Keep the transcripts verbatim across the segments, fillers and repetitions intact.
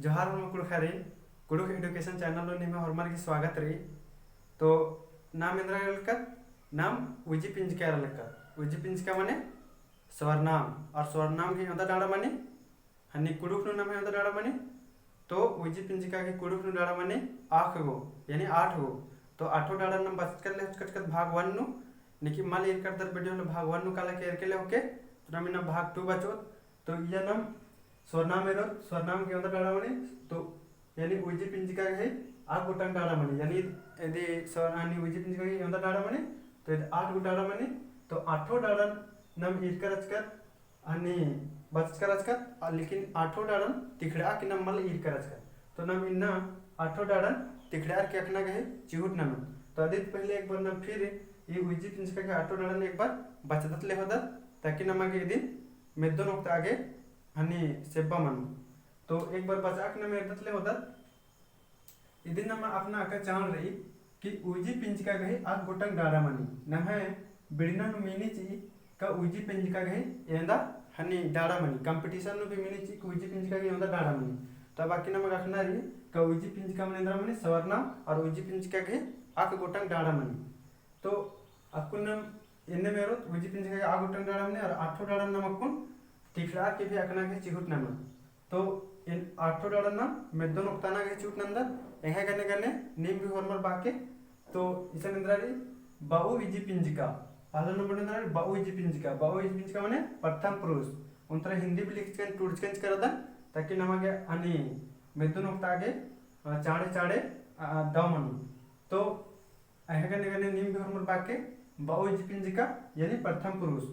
जोहार होरमा कुँड़ुख़ारिन, कुँड़ुख़ education channel नू निम्है होरमर गे स्वागत रई। तो नाम एन्दरा एरा लगदत, नाम उइजी पिंजका एरा लगदत। उइजी पिंजका मने स्वर नाम, और स्वर नाम गे एवंदा डाड़ा मनी, हन्नी कुँड़ुख़ नू नम्है एवंदा डाड़ा मनी। तो उइजी पिंजका गे कुँड़ुख़ नू डाड़ा मनी आख गो, यानी आठ गो। तो आठो डाड़ा नाम बचकत ले होचकत भाग one नू, नेकी मल ईरकदर video ले भाग one नू काला के एरके ले होके, तो नाम इन्ना भाग two बचोत। तो इया नाम स्वर नाम एरोत, स्वर नाम गे एवंदा डाड़ा मनी, तो यानी उइजी पिंजका गे आठ गोटंग डाड़ा मनी, यानी इदी स्वर, यानी उइजी पिंजका गे एवंदा डाड़ा मनी, तो इदी आठ गो डाड़ा मनी। तो आठो डाड़ा नाम ईरका रहचकत, हन्नी बचचका रहचकत, आ, लेकिन आठो डाड़न तिखड़ा के नाम मल ईरका रहचकत। तो नाम इन्ना आठो डाड़न तिखड़ा के अखना गे चिहुट ननोत। तो अदित पहले एक बार नाम फिर ई उइजी पिंजका गे आठो डाड़न एक बार बचदत ले होदत, ताकि नमा गे इदिन मेद्दोन ओक्ता गे हन्नी सेब्बा मनो। तो एक बार बचा के नाम एरदत ले होदत। इदिन नमा अखना अक्का चाड़ रई कि उइजी पिंजका गे आख गोटंग डाड़ा मनी। नम्है बिड़ना नू मिनी चिई का उइजी पिंजका गे एवंदा हन्नी डाड़ा मनी। Competition नू भी मिनी चिई कि उइजी पिंजका गे एवंदा डाड़ा मनी। तब अक्की नमा अखना रई का उइजी पिंजका मने एन्दरा मनी स्वर नाम, और उइजी पिंजका गे आख गोटंग डाड़ा मनी। तो अक्कुन नाम एन्नेम एरोत उइजी पिंजका गे आख गोटंग डाड़ा मनी, और आठो डाड़ा नाम अक्कुन तिखड़ा के भी अखना गे चिहुट ननोत। तो एन आठो डाड़ा नाम मेद्दोन ओक्ताना गे चिहुट नन्दत, एंग्है गने गने नीम भी होरमर बाके। तो इसन एन्दरा रई बऊ इजी पिंजका, पहला नंबर एन्दरा रई बऊ इजी पिंजका। बऊ इजी पिंजका मने प्रथम पुरुष। ओन तरा हिंदी भी लिखचकन टूड़चकन चिकरदन, ताकि नमा गे हन्नी मेद्दोन ओक्ता गे, अ, चाड़े चाड़े, अ, दव मनो। तो एंग्है गने गने नीम भी होरमर बाके, बऊ इजी पिंजका यानी प्रथम पुरुष।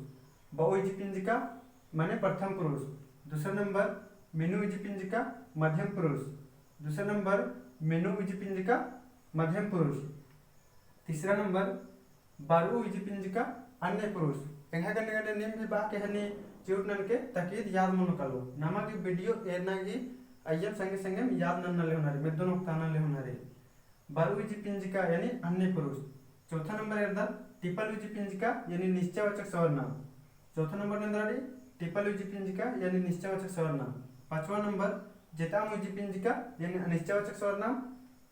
बऊ इजी पिंजका माने प्रथम पुरुष। दूसरा नंबर, मिनु इजी पिंजका, मध्यम पुरुष। दूसरा नंबर, मेनु इजी पिंजका, मध्यम पुरुष। तीसरा नंबर, बरऊ इजी पिंजका, अन्य पुरुष। एंग्है गने गने नीम भी बाके हन्नी चिहुट ननके, ताकि ईद याद मनो कालो। नमा गे video एरना गे अइय्यम संगे संगे याद नन्ना ले होना रई, मेद्दोन ओक्ताना ले होना रई। बरऊ इजी पिंजका यानी अन्य पुरुष। चौथा नंबर एरदत टिपल उजी पिंजका यानी निश्चयवाचक सर्वनाम। चौथा नंबर नू एन्दरा रई टिपल उजी पिंजका यानी निश्चयवाचक सर्वनाम। पाँचवा नंबर जेताम उजी पिंजका यानी अनिश्चयवाचक सर्वनाम।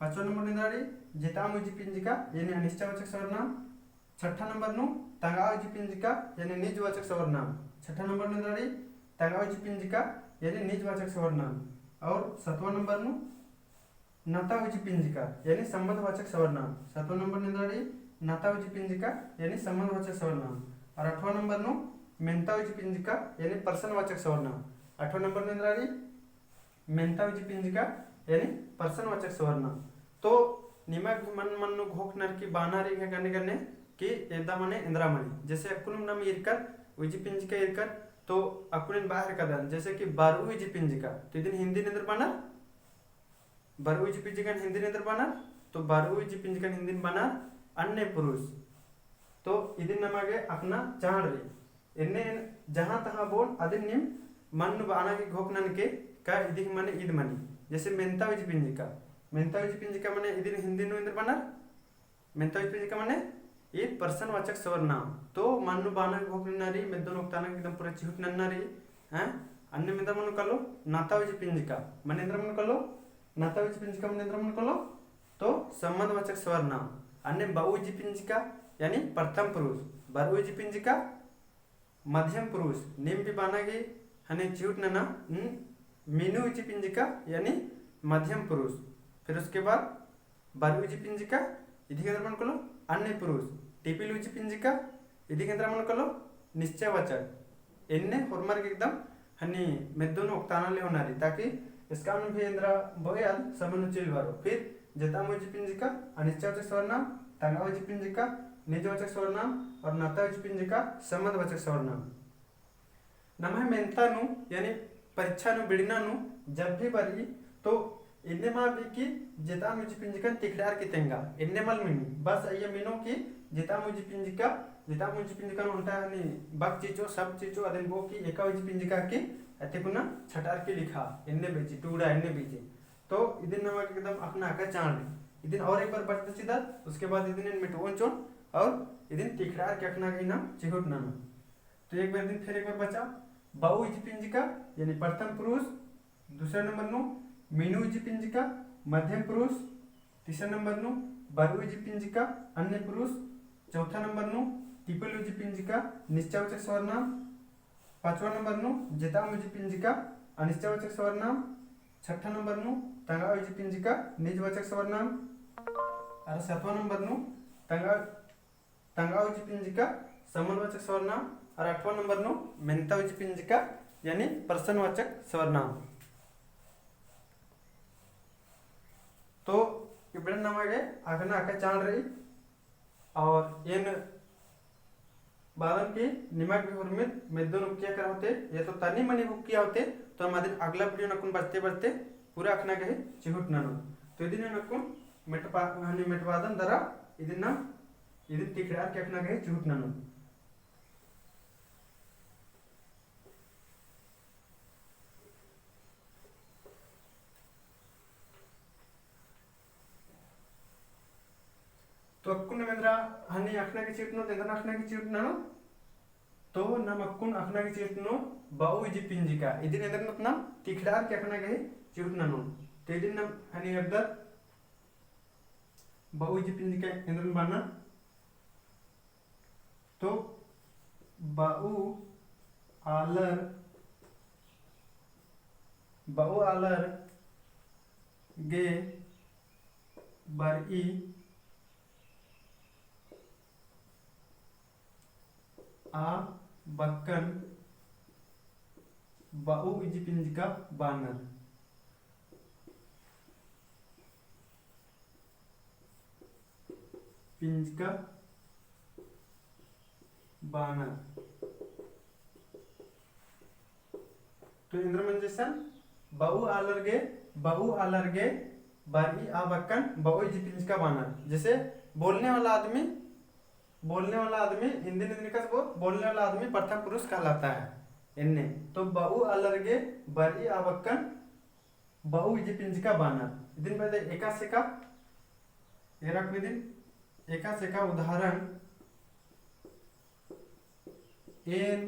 पाँचवा नंबर नू एन्दरा रई जेताम उजी पिंजका यानी अनिश्चयवाचक सर्वनाम। छठा नंबर नू तंगआ उजी पिंजका यानी निजवाचक सर्वनाम। छठा नंबर नू एन्दरा रई तंगआ उजी पिंजका यानी निजवाचक सर्वनाम। और सतवा नंबर नू नता उजी पिंजका यानी संबंधवाचक सर्वनाम। सतवा नंबर नू एन्दरा रई नता उजी पिंजका यानी संबंधवाचक सर्वनाम। और अठवा नंबर नू मेन्ता उजी पिंजका यानी प्रश्नवाचक सर्वनाम। अठवा नंबर नू एन्दरा रई मेन्ता उजी पिंजका यानी प्रश्नवाचक सर्वनाम। तो निमा भी मन मन नू घोख नर की बाना रई एंग्है गने गने कि एदा मने एन्दरा मनी। जैसे अक्कुन नाम ईरकर उजी पिंजका ईरकर, तो अक्कुन एन बाहर कदन, जैसे कि बरऊ उजी पिंजका, तो इदिन हिंदी नू एन्दरा बअनर, बरऊ इजी पिंजकन हिंदी नू एन्दर बअनर, तो बरऊ इजी पिंजकन हिंदी नू बअनर अन्य पुरुष। तो इदिन नमा गे अख़ना चाड़ रई। एन्ने जहाँ तहाँ बओन अदिन नीम मन नू बअना गे घोख ननके का इदिक मने ईद मनी। जैसे मेन्ता इजी पिंजका, मेन्ता इजी पिंजका मने इदिन हिंदी नू एन्दर बअनर, मेन्ता इजी पिंजका मने ईद प्रश्नवाचक सर्वनाम। तो मन नू बअना गे घोख नन्ना रई, मेद्दोन ओक्ताना गे एकदम पूरा चिहुट नन्ना रई। हैं? अन्नेम एन्दर मनो कालो, नता इजी पिंजका मने एन्दर मनो कालो, नता इजी पिंजका मने एन्दर मनो कालो, तो संबंधवाचक सर्वनाम। अन्नेम बऊ इजी पिंजका यानी प्रथम पुरुष, बरऊ इजी पिंजका मध्यम पुरुष, नीम भी बअना गे हने चिहुट नना, हम्म, मीनू इजी पिंजका यानी मध्यम पुरुष। फिर उसके बाद बरऊ इजी पिंजका, इदिक एन्दर मनो कालो, अन्य पुरुष। टिपिल इजी पिंजका, इदिक एन्दर मनो कालो, निश्चयवाचक। एन्ने होरमर गे एकदम हनी मेद्दोन ओक्ताना ले होना रई, ताकि इसका नू भी एन्दरा बओ आद समझ नू चिल बरो। फिर जेताम इजी पिंजका, अनिश्चयवाचक सर्वनाम, तंगआ इजी पिंजका, निजवाचक सर्वनाम, और नता इजी पिंजका, संबंधवाचक सर्वनाम। नम्है मेन्ता नू, यानी परीक्षा नू, बिड़ना नू, जब भी बरई, तो एन्ने मल बई कि जेताम इजी पिंजकन तिखड़ार की तेंगा, एन्ने मल मिनी। बस अइय्या मिनो कि जेताम इजी पिंजका, जेताम इजी पिंजकन ओन्टा हनी बक चिचो, सब चिचो, अदिन बओ कि एका इजी पिंजका की अत्ते कुना छटार की लिखा, एन्ने बेची, टूड़ा एन्ने बेची। तो इदिन नमा गे एकदम अख़ना अख़ा चाड़ रई। इदिन और एक बार बचदत चिदत, उसके बाद इदिन एन मिटओन चिओन, और इदिन तिखड़ार की अख़ना गे नाम चिहुट नना। तो एक बार इदिन फिर एक बार बचा, बऊ इजी पिंजका, यानी प्रथम पुरुष, दूसरा नंबर नू, मीनू इजी पिंजका मध्यम पुरुष, तीसरा नंबर नू बरऊ इजी पिंजका अन्य पुरुष, चौथा नंबर नू टिपल इजी पिंजका निश्चयवाचक सर्वनाम, पाँचवा नंबर नू जेताम इजी पिंजका अनिश्चयवाचक सर्वनाम, छठा नंबर नू तंगआ इजी पिंजका निजवाचक सर्वनाम, और सातवां नंबर नू तंगआ तंगआ इजी पिंजका सम्मानवाचक सर्वनाम और आठवां नंबर नू मेन्ता इजी पिंजका यानी प्रश्नवाचक सर्वनाम। तो इबड़न नमा गे अखना अक्का चाड़ रई और एन बादन की निमा गे उर्मिन मेद्दोन उक्किया कर होते, या तो तनी मनी उक्किया होते, तो हम अदिन अगला video नकुन बचते बचते पूरा अखना गे चिहुट ननो। तो इदिन नकुन मेटपा-, हनी मेटवादन दरा इदिन ना इदिन तिखड़ार के अखना गे चिहुट ननो। तो अक्कुन नम एन्दरा हनी अखना गे चिहुट ननो, एन्दरा अखना गे चिहुट ननो। तो नम अक्कुन अखना गे चिहुट ननो बऊ इजी पिंजका। इदिन एन्दरा नम तिखड़ार के अखना गे चिहुट ननो। तो इदिन नम हनी एरदत बऊ इजी पिंजका एन्दरन बअनर। तो बऊ आलर, बऊ आलर गे बरई आ बक्कन बऊ इजी पिंजका बअनर। पिंजका बअनर। तो एन्दरा मंजा इसन बऊ आलर गे, बऊ आलर गे बरई आ बक्कन बऊ इजी पिंजका बअनर। जैसे बोलने वाला आदमी, बोलने वाला आदमी हिंदी में निकस बो, बोलने वाला आदमी प्रथम पुरुष कहलाता है। एन्ने तो बऊ आलर गे बरई आ बक्कन बऊ इजी पिंजका बअनर। इदिन बअदे एकासे का, एरा को इदिन एकासे का उदाहरण एन,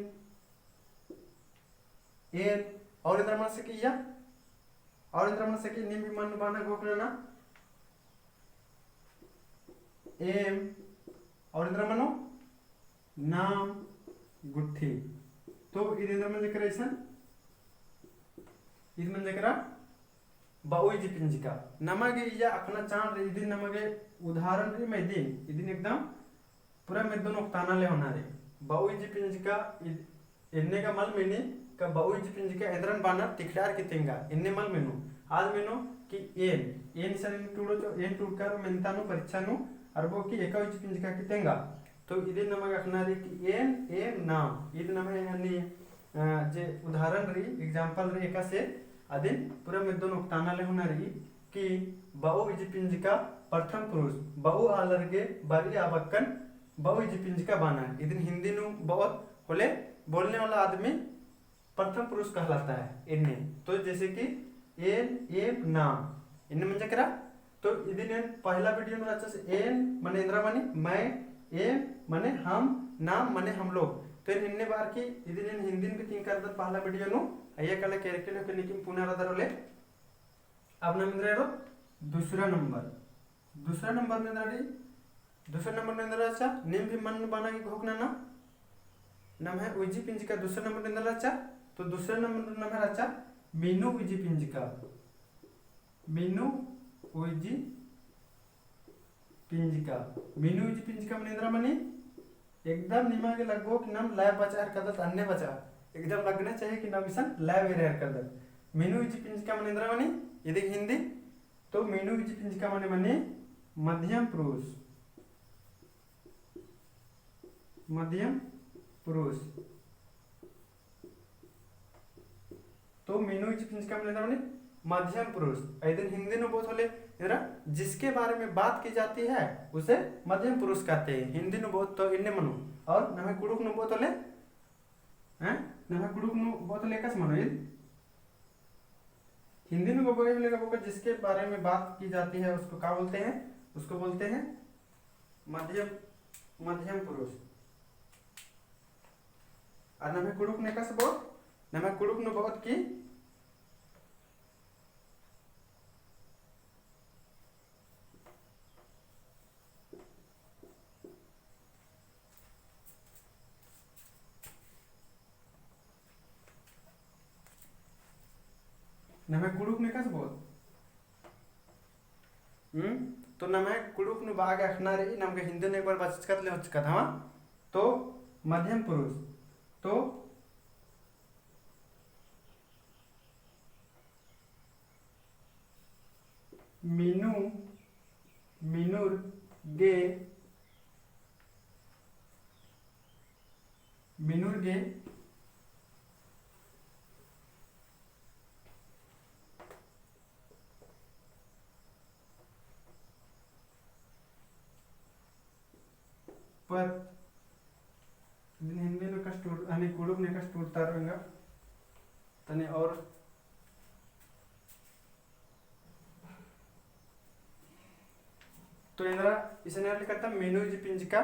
एन, और एन्दरा मना सकी या, और एन्दरा मना सकी, नीम भी मन्नु बअना घोखना ना। एम, और एन्दरा मनो, नाम गुट्ठी। तो इद एन्दरा मंजा केरा इसन, इद मंजा केरा बऊ इजी पिंजका। नमा गे इया अखना चाड़ रई, इदिन नमा गे उदाहरण रई, मैं इदिन, इदिन एकदम पूरा मेद्दोन ओक्ताना ले होना रई। बऊ इजी पिंजका इद-, एन्ने का मल मेनी का बऊ इजी पिंजका एन्दरन बअनर तिखड़ार की तेंगा, एन्ने मल मेनो। आद मेनो कि एन, एन इसन एन टूड़ो चो, एन टूड़कर मेन्ता नू परीक्षा नू अरबो कि एका इजी पिंजका की तेंगा। तो इदिन नमा गे अखना रई कि एन, एम, नाम। इद नमा गे हनी, अ, जे उदाहरण रई, example रई एकासे, अदिन पूरा मेद्दोन ओक्ताना ले होना रई कि बऊ इजी पिंजका प्रथम पुरुष, बऊ आलर गे बरई आ बक्कन बऊ इजी पिंजका बअनर। इदिन हिंदी नू बओत होले बोलने वाला आदमी प्रथम पुरुष कहलाता है, एन्ने। तो जैसे कि एन, एम, नाम, एन्ने मंजा केरा। तो इदिन एन पहला video नू रहचा से एन मने एन्दरा मनी, मैं, एम मने हम, नाम मने हम लोग। तो एन एन्ने बार की इदिन एन हिंदी नू भी तिंकरदत पहला video नू, अइया काला केरके लेकिन पुनः रअदर होले। अब नम एन्दरा एरोत दूसरा नंबर। दूसरा नंबर नू एन्दरा रई, दूसरा नंबर नू एन्दरा रहचा, नीम भी मन्नु बअना गे घोखना ना। नम्है उइजी पिंजका दूसरा नंबर नू एन्दरा रहचा, तो दूसरा नंबर नू नम्है रहचा मीनू उइजी पिंजका। मीनू उइजी पिंजका। मीनू उइजी पिंजका मने एन्दरा मनी? एकदम निमा गे लग्गो कि नम live बचआ हेलरकदत, अन्ने बचआ। एकदम लगना चाहिए कि नम इसन live एरा हेलरकदत। मीनू उइजी पिंजका मने एन्दरा मनी? इदिक हिंदी। तो मीनू उइजी पिंजका मने मनी मध्यम पुरुष। मध्यम पुरुष। तो मीनू उइजी पिंजका मने एन्दरा मनी? मध्यम पुरुष। इदिन हिंदी नू बओत होले, एरा, जिसके बारे में बात की जाती है, उसे मध्यम पुरुष कहते हैं। हिंदी नू बओत तो एन्ने मनो। और नम्है कुँड़ुख़ नू बओत होले, हैं? नम्है कुँड़ुख़ नू बओत होले एकासे मनो इद? हिंदी नू बओत होले का, जिसके बारे में बात की जाती है, उसको क्या बोलते हैं? उसको बोलते हैं मध्यम, मध्यम पुरुष। और नम्है कुँड़ुख़ नू एकासे बओत, नम्है कुँड़ुख़ नू बओत कि नम्है कुँड़ुख़ नू एकासे बओत। हम्म? तो नम्है कुँड़ुख़ नू बआ गे अख़ना रई, नम गे हिन्दी नू एक बार बचचकत ले होचकत, हाँ? तो मध्यम पुरुष। तो मीनू, मीनुर गे, मीनुर गे पत, इदिन हिन्दी नू एकासे टूड़, हनी कुँड़ुख़ नू एकासे टूड़तार एंगा। तनी और तो एन्दरा इसन एरा लिखा था मीनू इजी पिंजका।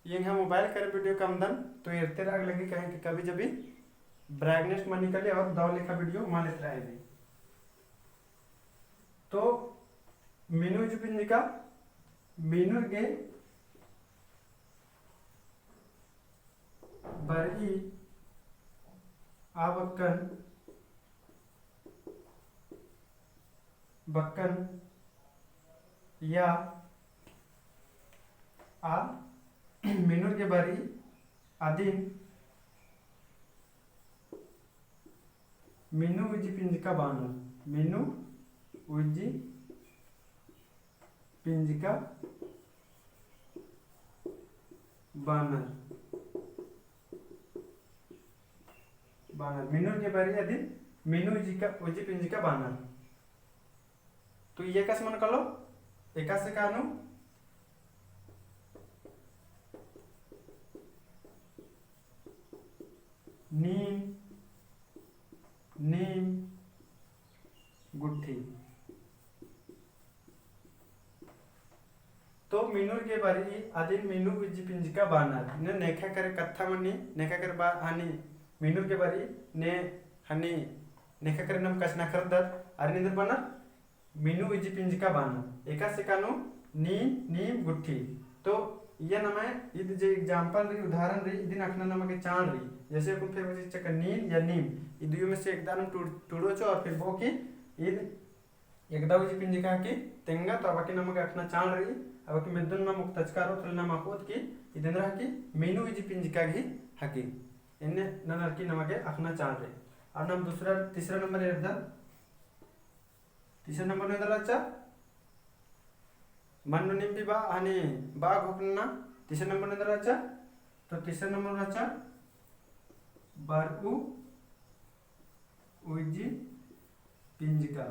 एंग्है mobile करे video कमदन, तो एरते रआ लगी, कहे कि कभी जभी brightness मनी कली और दव लेखा video मल एतरा हेली। तो मीनू इजी पिंजका, मीनुर गे बरई आ बक्कन, बक्कन या आ मीनुर गे बरई अदिन मीनू उज्जी पिंजका बानर, मीनू उज्जी पिंजका बानर, बानर। मीनुर गे बरई अदिन मीनू उज्जी का, उज्जी पिंजका बानर। तो ई एकासे मनो कालो, एकासे कानू नीम, नीम गुट्ठी। तो मीनुर गे बरई अदिन मीनू उज्जी पिंजका बानर। ने नेखा करे कत्था मनी, नेखा करे बा-, हनी मीनुर गे बरई ने हनी नेखा करे नम कछनखरदत, अरिन एन्देर बानर मीनू उज्जी पिंजका बानर। एकासे कानू नीम, नीम गुट्ठी। तो इया नम्है ईद जे example रई, उदाहरण रई, इदिन अख़ना नमा गे चाड़ रई। जैसे अक्कुन फेर बची चक्का नीन या नीम, ई दुयो में से एकदा नम टूड़-, टूड़ोचो और फिर बओ कि ईद एकदा उज्जी पिंजका की तेंगा, तो अबकी नमा गे अख़ना चाड़ रई। अबकी मेद्दन नम ओक्तचका रओत, तो नम अख़ोत कि इद एन्देर हकी, मीनू उज्जी पिंजका गही हकी। एन्ने ननर की नमा गे अख़ना चाड़ रई। और नम दूसरा, तीसरा नंबर एरदन। तीसरा नंबर नू एन्देर रहचा? मन्न निम्बी बा, हनी बा घोकना। तीसरा नंबर नू एन्देर रहचा? तो तीसरा नंबर रहचा बरऊ उज्जी पिंजका।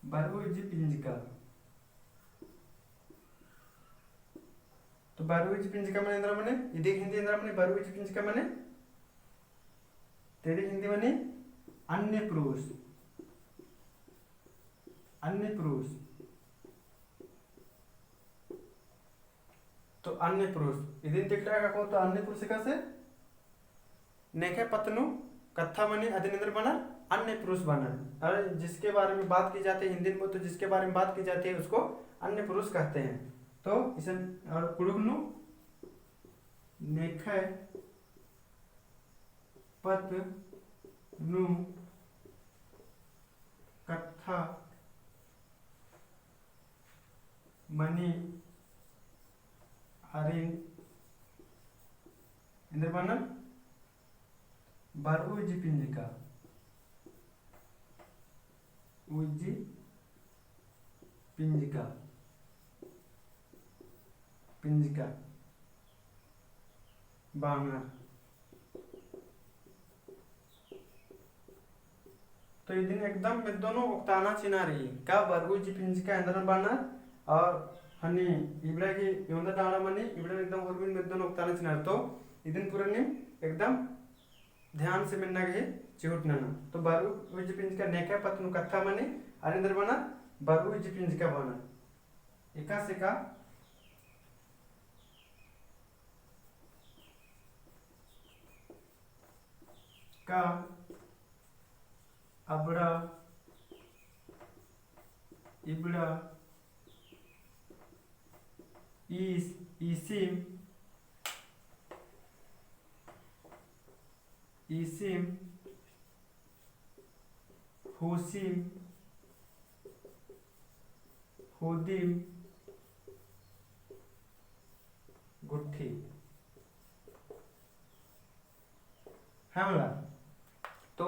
बरऊ उज्जी पिंजका। तो बरऊ उज्जी पिंजका मने एन्देर मने, इदी हिन्दी एन्देर मने बरऊ उज्जी पिंजका मने? तेरी हिन्दी मने अन्य पुरुष, अन्य पुरुष। तो अन्य पुरुष, इदिन तिकड़ा का को तो अन्य पुरुष एकासे? नेखय पत्त नू कत्था मनी अदिन एन्देर बानर? अन्य पुरुष बानर। और जिसके बारे में बात की जाती है, हिन्दी में तो जिसके बारे में बात की जाती है उसको अन्य पुरुष कहते हैं। तो इसन और कुँड़ुख़ नू नेखय पत्त नू कत्था मनी अरिन एन्देर बानर? बरऊ उज्जी पिंजका, उज्जी पिंजका, पिंजका बानर। तो इदिन एकदम मेद्दो नू ओक्ताना चिना रई का बरऊ उज्जी पिंजका एन्देर बानर और हनी इबड़ा की योंदा डाड़ा मनी इबड़ा एकदम होरमिन मेद्दो नू ओक्ताना चिना रई। तो इदिन पूरा नीम एकदम ध्यान से मेन्ना गही चिहुट नना। तो बरऊ उज्जी पिंजका नेखय पत्त नू कत्था मनी अरिन एन्देर बानर? बरऊ उज्जी पिंजका बानर। एकासे का का अबड़ा इबड़ा ईस, ईसिम, ईसिम होसिम, होदिम, गुट्ठी। हाँ मला। तो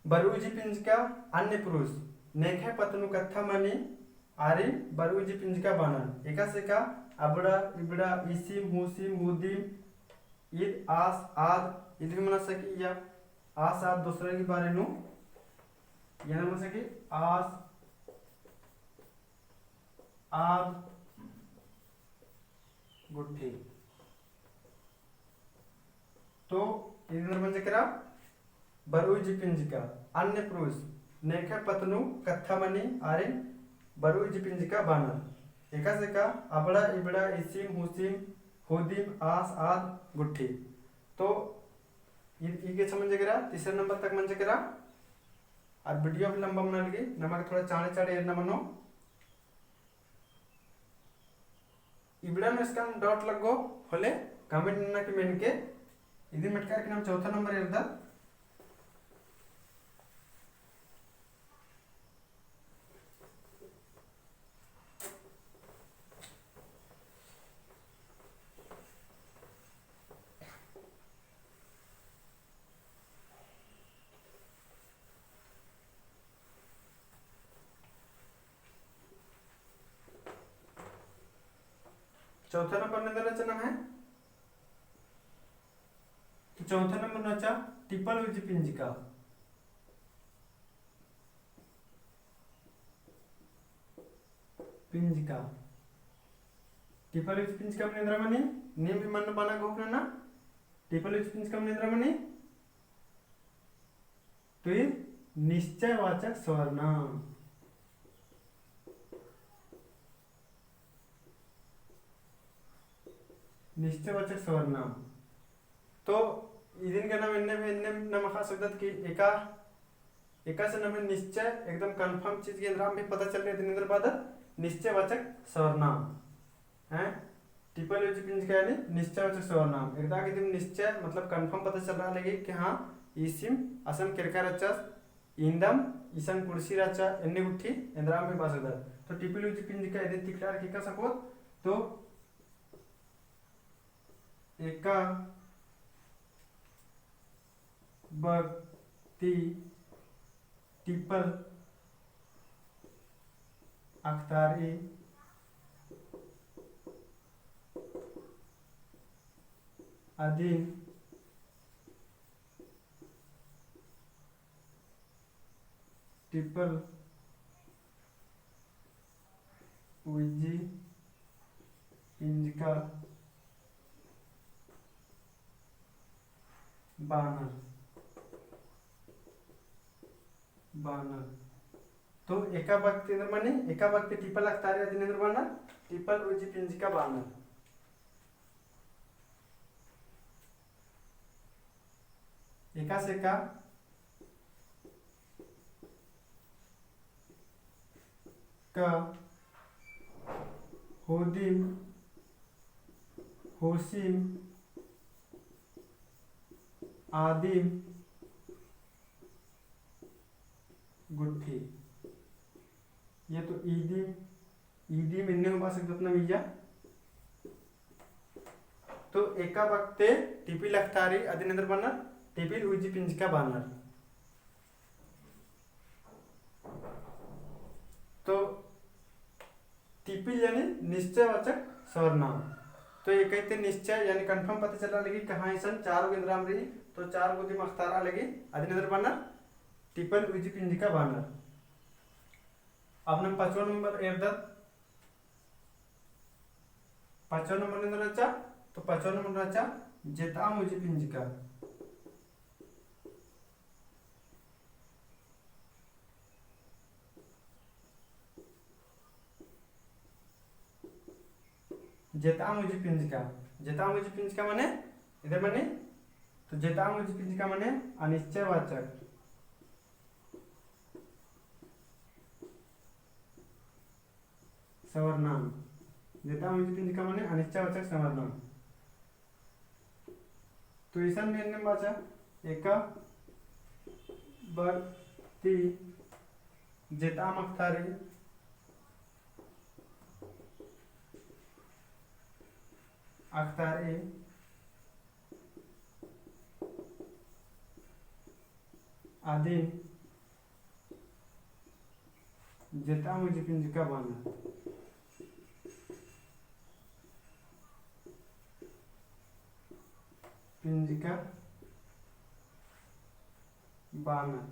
बरऊ इजी पिंजका अन्य पुरुष, नेखय पत्त नू कत्था मनी, आरिन बरऊ इजी पिंजका बानर। एकासे का अबड़ा, इबड़ा, इसिम, हुसिम, हुदिम, ईद, आस, आद, ईद भी मना सकी या आस, आद दोसरा की बारे नू, या ना मना सकी आस, आद, गुट्ठी। तो इधर मंजकरा बरऊ इजी पिंजका, अन्य पुरुष, नेखय पत्त नू कत्था मनी आरिन बरऊ इजी पिंजका बानर। एकासे का अबड़ा, इबड़ा, इसिम, हुसिम, हुदिम, आस, आद, गुट्ठी। तो इ-, इगे छ मंजकरा, तीसरा नंबर तक मंजकरा। और video भी लंबा मना लगी, नमा गे थोड़ा चाड़े चाड़े एरना मनो। इबड़ा नू एसकन doubt लग्गो होले comment नना की मेनके। इदिन मेटकार की नाम चौथा नंबर एरदत। चौथा नंबर नू एन्दर रहचा नम्है? तो चौथा नंबर नू रहचा टिपल उजी पिंजका। पिंजका। टिपल उजी पिंजका मने एन्दरा मनी? नीम भी मन बना गोख ना। टिपल उजी पिंजका मने एन्दरा मनी? तो ये निश्चयवाचक सर्वनाम। निश्चयवाचक सर्वनाम। तो इदिन गे नाम एन्ने भी, एन्ने नाम अख़आ सकदत कि एका, एकासे नम्है निश्चय, एकदम confirm चीज गे एन्दराम भी पता चलरई, अदिन एन्दर बअदत निश्चयवाचक सर्वनाम। हैं? टिपल उजी पिंजका यानी निश्चयवाचक सर्वनाम। एकदा गे दिम निश्चय मतलब confirm पता चलरआ लगी कि हाँ, ई सिम असन केरका रहचस, इन्दम इसन कुर्सी रहचा, एन्ने गुट्ठी एन्दराम भी बआ सकदत। तो टिपल उजी पिंजका इदिन तिकलार की एका सकोत, तो एका बक्ति टिपल अख़तारई अदिन टिपल उजी पिंजका बानर, बानर। तो एका बक्ति एन्दर मनी, एका बक्ति टिपल अख़तारई अदिन एन्दर बानर, टिपल उजी पिंजका बानर। एकासे का का होदिम, होसिम, आदिम, गुट्ठी। ये तो ईदिम, ईदिम एन्ने हूँ बआ सकदत ना मिया। तो एका बक्ते टिपिल अख़तारई अदिन एन्दर बानर, टिपिल उजी पिंजका बानर। तो टिपिल यानी निश्चयवाचक सर्वनाम। तो एका इते निश्चय यानी confirm पता चलरआ लगी कहाँ इसन चार गो एन्दराम रई, तो चार गो दिम अख़तारआ लगी अदिन एन्दर बानर, टिपल उजी पिंजका बानर। अब नाम पाँचवा नंबर एरदत। पाँचवा नंबर एन्दर रहचा, तो पाँचवा नंबर रहचा जेताम उजी पिंजका। जेताम उजी पिंजका, जेताम उजी पिंजका मने इदे मने, तो जेताम उजी पिंजका मने अनिश्चयवाचक सर्वनाम। जेताम उजी पिंजका मने अनिश्चयवाचक सर्वनाम। तो इसन में एन्ने बाचा, एका बर ती जेताम अख़तारई, अख़तारई अदिन जेताम उजी पिंजका बानर। पिंजका बानर।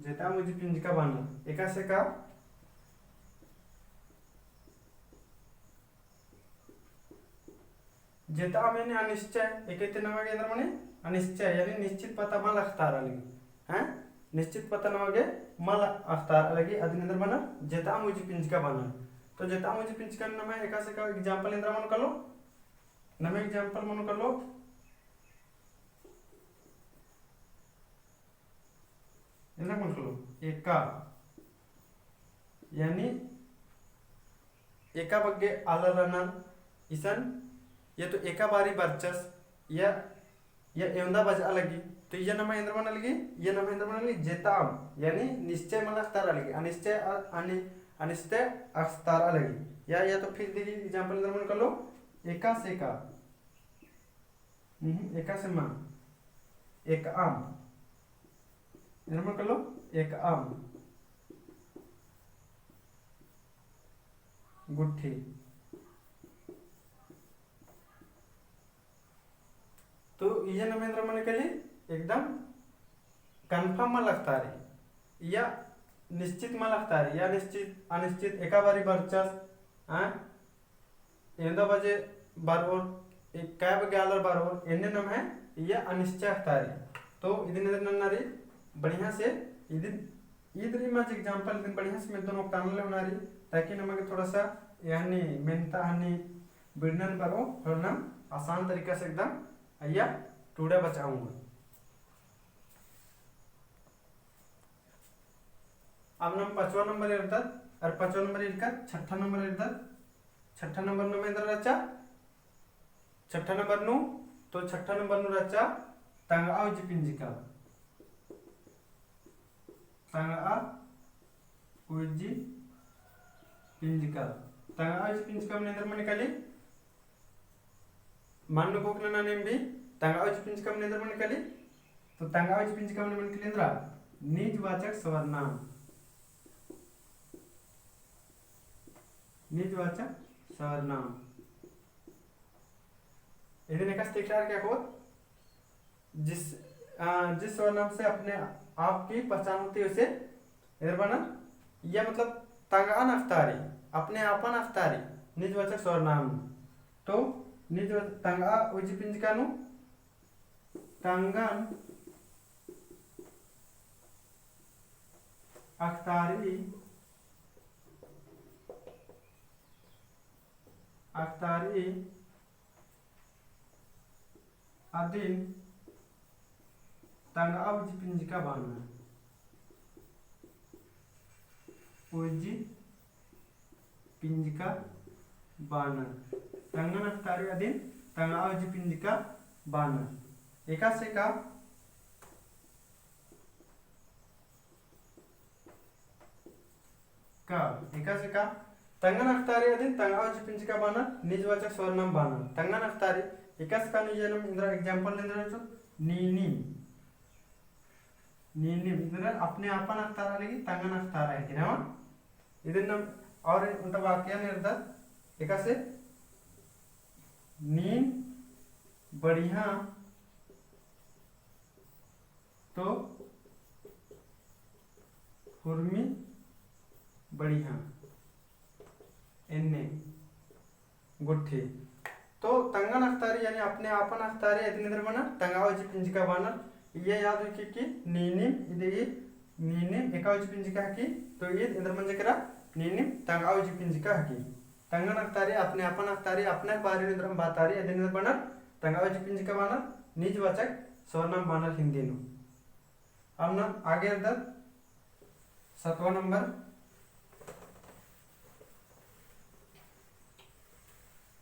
जेताम उजी पिंजका बानर। एकासे का? जेताम यानी अनिश्चय, एके ती नमा गे एन्देर मनी अनिश्चय, यानी निश्चित पता मल अख़तारआ लगी। हैं? निश्चित पता नमा गे मल अख़तारआ लगी, अदिन एन्देर बानर जेताम उजी पिंजका बानर। तो जेताम उजी पिंजका नम्है एकासे का example एन्देर मनो कालो, नम्है example मनो कालो, एन्देर मनो कालो, एका, यानी एका बग्गे आलर रअनर इसन, या तो एका बारी बरचस, या, या एवंदा बजआ लगी, तो इया नम्है एन्देर मना लगी, इया नम्है एन्देर मना लगी, जेताम, यानी निश्चय मल अख़तारआ लगी, अनिश्चय अ-, अनि-, अनिश्चय अख़तारआ लगी। या, या तो फिर देखी example एन्देर मनो कालो, एकासे का, हम्म, एकासे मा, एकअम। एन्देर मनो कालो, एकअम गुट्ठी। तो इया नम्है एन्देर मना काली, एकदम confirm मल अख़तारई, इया निश्चित मल अख़तारई, इया निश्चित, अनिश्चित, एका बारी बरचस, आ? एवंदा बजे बरओर, ए-, काय बग्गे आलर बरओर, एन्ने नम्है इया अनिश्चय अख़तारई। तो इदिन एन्देर नन्ना रई, बढ़िया से इदिन, ईद रई मल example, इदिन बढ़िया से मेद्दन ओक्ताना ले होना रई, ताकि नमा गे थोड़ा सा यानी मेन्ता हनी बिड़नन बरओ, और नाम आसान तरीका से एकदम अइया टूड़ा बचआ ओंगोन। अब नाम पाँचवा नंबर एरदत, अरा पाँचवा नंबर एरदत, छठा नंबर एरदत। छठा नंबर नू एन्देर रहचा, छठा नंबर नू, तो छठा नंबर नू रहचा तंगआ उजी पिंजका। तंगआ उजी पिंजका। तंगआ उजी पिंजका मने एन्देर मना काली? मन्न घोखना ना नेम भी तंगआ उजी पिंजका मने एन्देर मना काली? तो तंगआ उजी पिंजका मने मना काली एन्देर? निजवाचक सर्वनाम। निजवाचक सर्वनाम। इदिन एकासे देखरआ रई का होत? जिस, अ, जिस सर्वनाम से अपने आप की पहचान होती है, उसे एन्देर बअनर, या मतलब तंगअन अख़तारई, अपने आपन अख़तारई, निजवाचक सर्वनाम। तो निज तंगआ उजी पिंजका नू, तंगन अख़तारई, अख़तारई अदिन तंगआ उजी पिंजका बअनर। उजी पिंजका बअनर। तंगन अख़तारई अदिन तंगआ उजी पिंजका बअनर। एकासे का का, एकासे का, तंगन अख़तारई अदिन तंगआ उजी पिंजका बअनर, निजवाचक सर्वनाम बअनर। तंगन अख़तारई, एकासे का नू इया नाम एन्देर example एन्देर रहचो, नीनिम। नीनिम, इदिन अपने आपन अख़तारआ लगी, तंगन अख़तारआ है कि ना? इदिन नाम और उन्टा वाक्य एरदत, एकासे, नीन बढ़िया तो हुरमी बढ़िया। एन्ने गुट्ठी। तो तंगन अख़तारई यानी अपने आपन अख़तारई अदिन एन्देर बअनर, तंगआ उजी पिंजका बअनर। इया याद हुई कि, कि नीनिम, इदे ई नीनिम एका उजी पिंजका हकी, तो ईद एन्देर मंजा केरा, नीनिम तंगआ उजी पिंजका हकी। तंगन अख़तारई, अपने आपन अख़तारई, अपने बारे नू एन्देरम बतारई, अदिन एन्देर बअनर, तंगआ उजी पिंजका बअनर, निजवाचक सर्वनाम बअनर हिन्दी नू। अब नाम आगे एरदत, सतवा नंबर।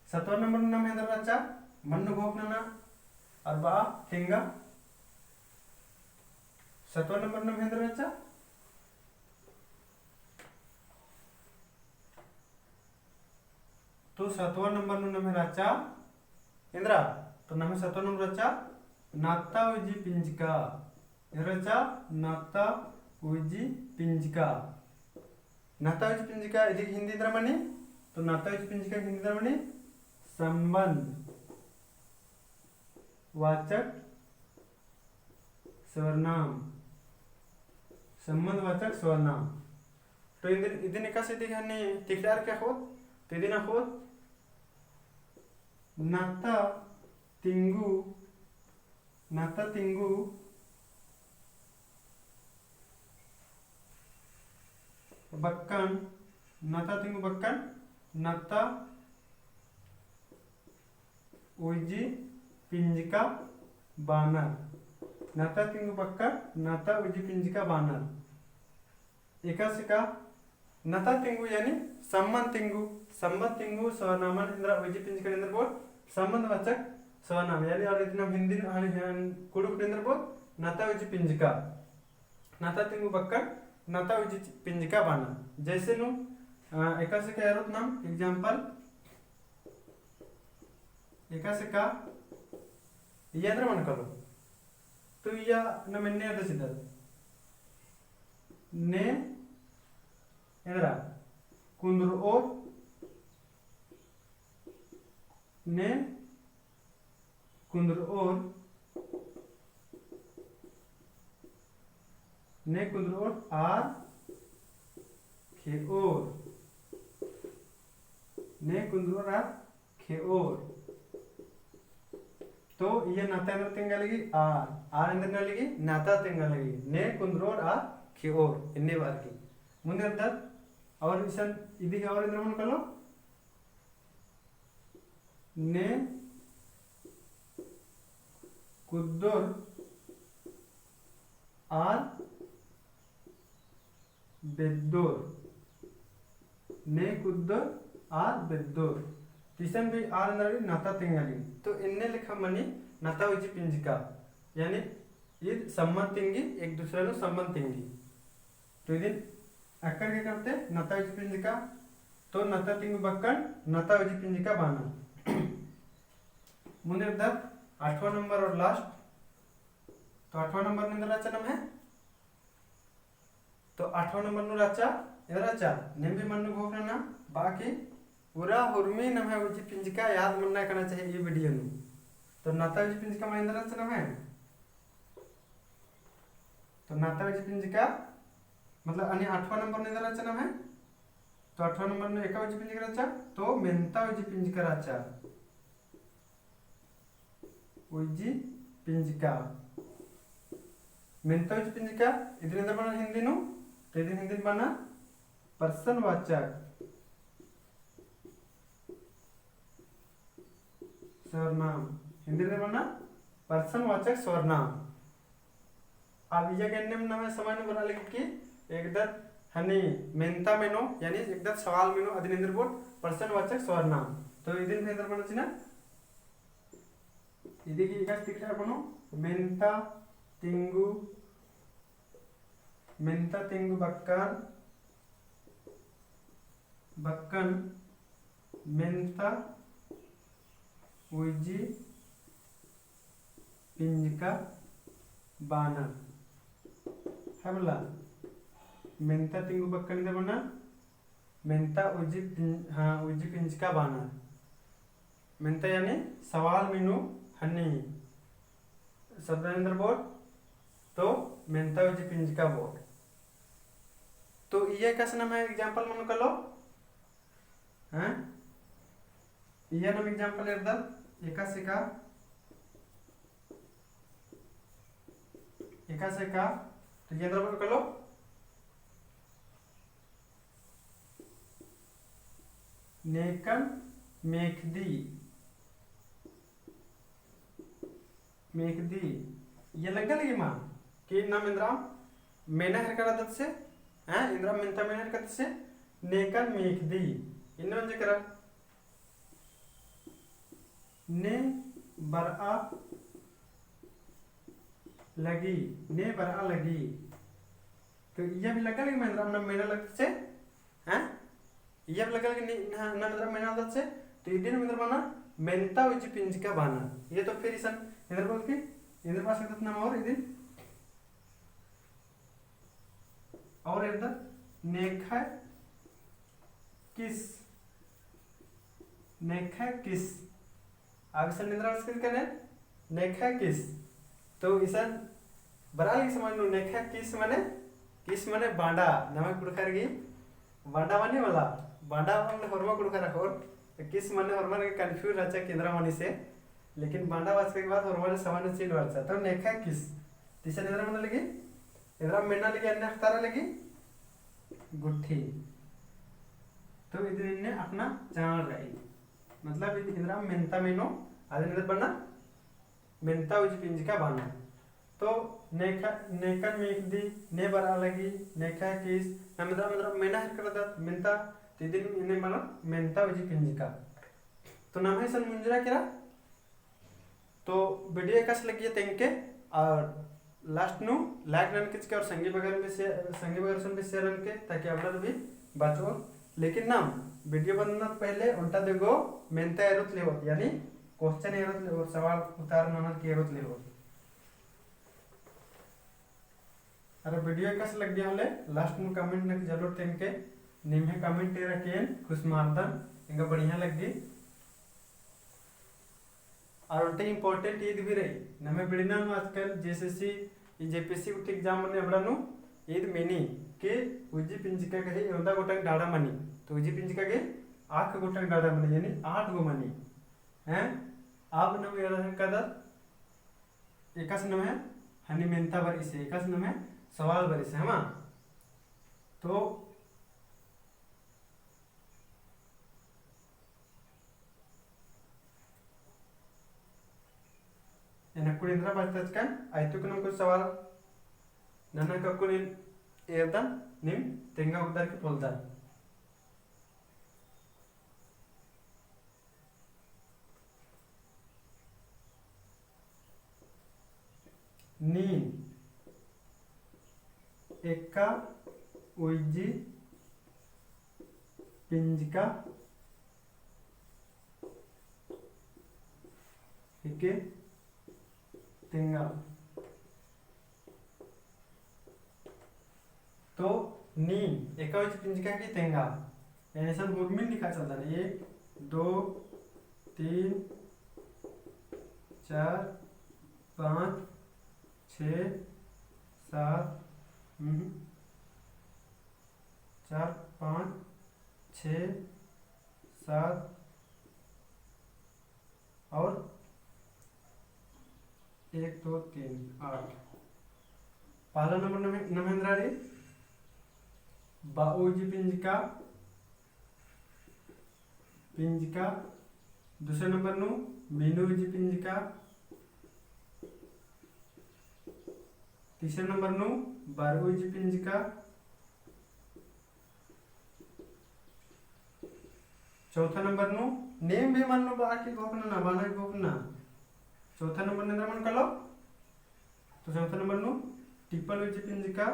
सतवा नंबर नू नाम एन्देर रहचा, मन्न घोखना ना अरबआ तेंगा। सतवा नंबर नम्है एन्दरा रहचा? तो सतवा नंबर नू नम्है रहचा एन्दरा, तो नम्है सतवा नंबर रहचा नता उजी पिंजका। एन्दरा रहचा नता उजी पिंजका। नता उजी पिंजका इदी हिंदी एन्दरा मनी, तो नता उजी पिंजका हिंदी एन्दरा मनी संबंध वाचक सर्वनाम, संबंधवाचक सर्वनाम। तो इदिन, इदिन एकासे इदी हनी तिखलार के होत, तो इदिन होत नता तिंगु, नता तिंगु बक्कन, नता तिंगु बक्कन, नता उजी पिंजका बानर। नता तिंगु बक्कन, नता उजी पिंजका बानर। एकासे का नता तिंगु यानी संबंध तिंगु, संबंध तिंगु सर्वनामन एन्दरा उजी पिंजका एन्दरा बओर संबंधवाचक सर्वनाम यानी और इदिन हिंदी हनी, हनी कुँड़ुख़ एन्दरा बओर नता उजी पिंजका। नता तिंगु बक्कन नता उजी पिंजका बानर। जैसे नू, अ, एकासे का एरोत नाम example, एकासे का इय्या एन्दरा मनो कालो। तो इय्या नम एन्ने एरदत चिदत। ने एन्दरा कुन्दुरओर, ने कुन्दुरओर, ने कुन्दुरओर आर खेओर, ने कुन्दुरओर आर खेओर। तो इय्या नता एन्दरा तिंगा लगी, आर, आर एन्दरा लगी, नता तिंगा लगी, ने कुन्दुरओर आर खेओर, एन्ने बअर की। मुन्द एरदत, और इसन इदी और एन्दरा मनो कालो, ने कुद्दोर आर बेद्दोर, ने कुद्दोर आर बेद्दोर। तो इसन भी आर एन्दरा नता तिंगा लगी। तो एन्ने लेखा मनी नता उजी पिंजका, यानी ईद संबंध तिंगी, एक दूसरा नू संबंध तिंगी। तो इदिन अक्कर के करते नता उजी पिंजका, तो नता तिंगु बक्कन नता उजी पिंजका बानर। मुन्द एरदत आठवाँ नंबर और last। तो आठवाँ नंबर नू एन्दरा रहचा नम्है? तो आठवाँ नंबर नू रहचा, एन्दरा रहचा, नेम भी मन्नु घोखना ना, बाकी पूरा हुरमी नम्है उजी पिंजका याद मन्ना करना चाहिए ई video नू। तो नता उजी पिंजका मा एन्दरा रहचा नम्है? तो नता उजी पिंजका, मतलब, अने आठवाँ नंबर नू एन्दरा रहचा नम्है? तो आठवाँ नंबर नू एका उजी पिंजका रहचा, तो मेन्ता उजी पिंजका रहचा। उजी पिंजका। मेन्ता उजी पिंजका, इदिन एन्दरा बअना हिंदी नू, तो इदिन हिंदी बअना प्रश्नवाचक सर्वनाम, हिंदी नू बअना प्रश्नवाचक सर्वनाम। अब इय्या गे एन्नेम नम्है समझ नू बरआ लगी कि एकदत हनी मेन्ता मेनो, यानी एकदत सवाल मेनो, अदिन एन्दरा बओर प्रश्नवाचक सर्वनाम। तो इदिन भी एन्दरा बअना चिअना, इदी गही एकासे तिखलार बनो, मेन्ता तिंगु, मेन्ता तिंगु बक्कन, बक्कन मेन्ता उजी पिंजका बानर। है बला, मेन्ता तिंगु बक्कन एन्दरा बअना, मेन्ता उजी पिं-, हाँ, उजी पिंजका बानर। मेन्ता यानी सवाल मेनो हनी शब्द एन्दरा बओर, तो मेन्ता उजी पिंजका बओर। तो इय्या एकासे नम्है example मनो कालो, हैं? इय्या नम example एरदत, एकासे का, एकासे का, तो इय्या एन्दरा मनो कालो, नेकन मेखदी, मेखदी। इय्या लग्गा लगी मा कि नाम एन्दरा मेना हेरका रअदत से, हैं, एन्दरा मेन्ता मेना हेरका रअदत से, नेकन मेखदी। इन्ने मंजा केरा। ने बरआ लगी, ने बरआ लगी। तो इय्या भी लग्गा लगी, एन्दरा मना मेना लगदत से, हाँ? इय्या भी लग्गा लगी, ने, ना, ना एन्दरा मेना लगदत से, तो इदिन एन्दरा मना मेन्ता उइजी पिंजका बअना। ये तो फिर इसन एन्दरा बअदत की, एन्दरा बआ सकदत नाम और इदिन। और एरदत नेखा किस, नेखा किस। अब इसन एन्दरा बआ सकदत कने नेखा किस। तो इसन बरआ लगी समझ नू नेखा किस मने, किस मने बांडा, नम्है कुँड़ुख़र गही बांडा मनी मला, बांडा मने होरमा कुँड़ुख़र अख़ोर, तो किस मने होरमा गे confuse रहचा कि एन्दरा मनी से, लेकिन बांडा बअचका के बाद होरमा गे समझ नू चिल बरचा। तो नेखा किस, तो इसन एन्दरा मना लगी, एन्दरा मेना लगी, अन्ने अख़तारा लगी गुट्ठी। तो इदिन इन्ने अख़ना चाड़ रई। मतलब इदिन एन्दरा मेन्ता मेनो, अदिन एन्दरा बअना मेन्ता उइजी पिंजका बअना। तो नेखा, नेकन मेख़दी, ने बरआ लगी, नेखा किस, नाम एन्दरा, एन्दरा मेना हेलरकदत, मेन्ता, तो इदिन इन्ने मना मेन्ता उइजी पिंजका। तो नम्है इसन मुंजरा केरा, तो video एकासे लग्गिया तेंगके और last नू like ननके चिके और संगी बगल में share, संगी बगल सन भी share ननके, ताकि अबड़ा भी बचओ। लेकिन नाम video बनना पहले ओन्टा दे गो मेन्ता एरोत लेओत, यानी question एरोत लेओत, सवाल उतार ननर के एरोत लेओत। अरे video एकासे लग्गिया होले last नू comment ननके जरूर तेंगके, निम्है comment एरा केन खुश मारदन, एंगा बढ़िया लग्गी। और ओन्टे important ईद भी रई, नम्है बिड़ना नू आजकल JSSC, JPSC गुट्ठी exam मने अबड़ा नू ईद मेनी के उइजी पिंजका गही एवंदा गोटंग डाड़ा मनी, तो उइजी पिंजका गही आख गोटंग डाड़ा मनी, यानी आठ गो मनी। हैं? अब नम एरा हेलरकदत एकासे नम्है हनी मेन्ता बरइसे, एकासे नम्है सवाल बरइसे, हमा? तो एन अक्कुन एन्दरा बाचकन, अइतुक नम कुछ सवाल नना का अक्कुन एरदन, नीम तेंगा उद्दर की पोलदन। नीन एका उइजी पिंजका हिके तेंगा। तो नीन एका उइजी पिंजका हिके तेंगा। एन इसन हुरमिन लिखा चलदन। एक, दो, तीन, चार, पाँच, छः, सात, हम्म, चार, पाँच, छः, सात, और एक, दो, तीन, आठ। पहला नंबर नम्है, नम्है एन्दरा रई, बा उइजी पिंजका, पिंजका। दूसरा नंबर नू, मीनू उइजी पिंजका। तीसरा नंबर नू, बारह उइजी पिंजका। चौथा नंबर नू, नीम भी मन नू बआ की गोखना ना, बअना की गोखना। चौथा नंबर नू एन्दरा मनो कालो? तो चौथा नंबर नू, टिपल उइजी पिंजका,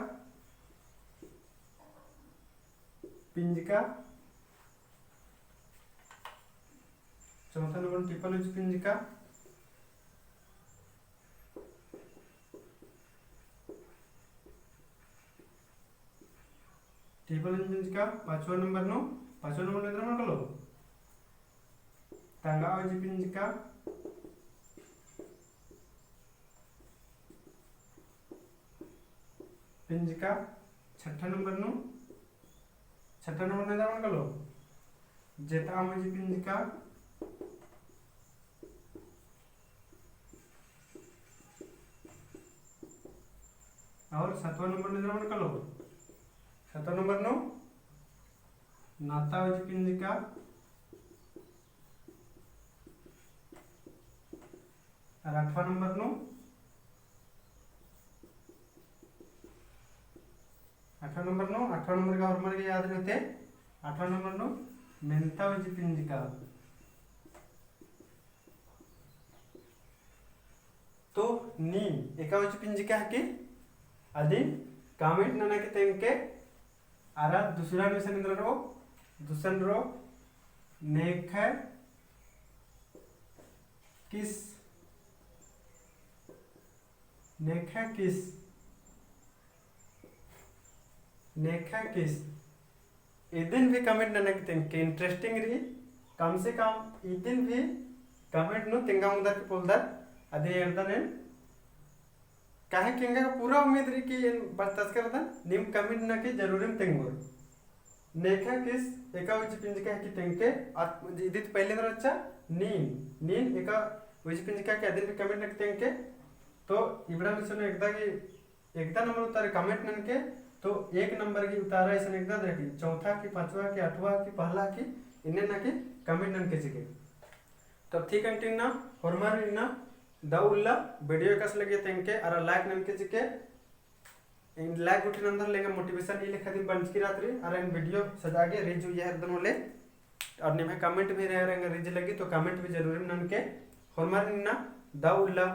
पिंजका। चौथा नंबर नू टिपल उइजी पिंजका। टिपल उइजी पिंजका। पाँचवा नंबर नू, पाँचवा नंबर नू एन्दरा मनो कालो? तंगआ उइजी पिंजका, पिंजका। छठा नंबर नू, छठा नंबर नू एन्दरा मनो कालो? जेतआ उइजी पिंजका। और सातवाँ नंबर नू एन्दरा मनो कालो? सातवाँ नंबर नू नाता उइजी पिंजका। और आठवाँ नंबर नू, आठवाँ नंबर नू, आठवाँ नंबर का होरमर गे याद रहते, आठवाँ नंबर नू मेन्ता उइजी पिंजका। तो नीन एका उइज पिंजका हकी, अदिन comment नना की तेंगके। अरा दूसरा नू इसन एन्दरा रओ, दूसरा नू रओ, नेखय किस, नेखय किस, नेखय किस। इदिन भी comment नना की तेंगके, interesting रई। कम से कम इदिन भी comment नू तेंगा ओंगदर की पोलदर, अदिन एरदन एन। काहे कि एंगा पूरा उम्मीद रई कि एन बरचका रअदन, नीम comment नना की जरूरिम तेंगोर। नेखय किस एका उइज पिंजका हकी तेंगके, अरा इदित पहले एन्दरा रहचा, नीन, नीन एका उइज पिंजका हकी, अदिन भी comment नना की तेंगके। तो इबड़ा में सुनो एकदा की एकदा नंबर उतारे comment ननके, तो एक नंबर की उतारा इसन एकदा देखी, चौथा की, पाँचवा की, आठवा की, पहला की, इन्ने ना की comment ननके चिके। तो ठीक अंटी इन्ना, होरमर इन्ना दव उल्ला video एकासे लगे तेंगके, अरा like ननके चिके। एन like गुट्ठी नंदर लेंगा motivation ई लेखा दिम बंचकी रात रई, अरा एन video सजा गे reach उइया हेरदन होले। अरा निम्है comment भी रई, अरा एंगा reach लगी, तो comment भी जरूरिम ननके। होरमर इन्ना दव उल्ला